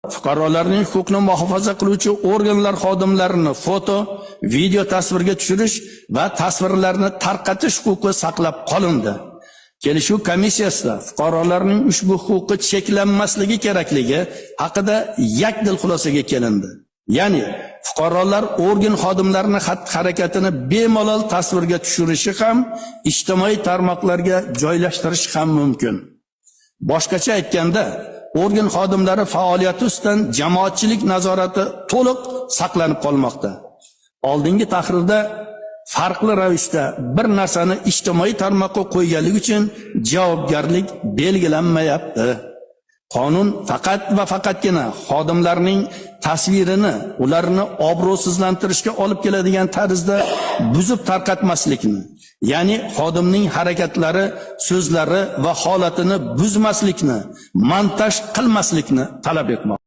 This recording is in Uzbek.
Fuqarolarning huquqni muhofaza qiluvchi organlar xodimlarini foto, video tasvirga tushirish va tasvirlarni tarqatish huquqi saqlab qolindi. Kelishuv komissiyasida fuqarolarning ushbu huquqi cheklanmasligi kerakligi haqida yakdil xulosaga kelindi. Ya'ni fuqarolar organ xodimlarini xatti-harakatini bemalol tasvirga tushirishi ham, ijtimoiy tarmoqlarga joylashtirish ham mumkin. Boshqacha aytganda, organ xodimlari faoliyati ustidan jamoatchilik nazorati to'liq saqlanib qolmoqda. Oldingi tahrirda farqli ravishda bir narsani ijtimoiy tarmoqqa qo'yganlik uchun javobgarlik belgilanmayapti. Qonun faqat va faqatgina xodimlarning tasvirini ularni obro'sizlantirishga olib keladigan tarzda buzib tarqatmaslikni, ya'ni xodimning harakatlari, so'zlari va holatini buzmaslikni, montaj qilmaslikni talab etmoqda.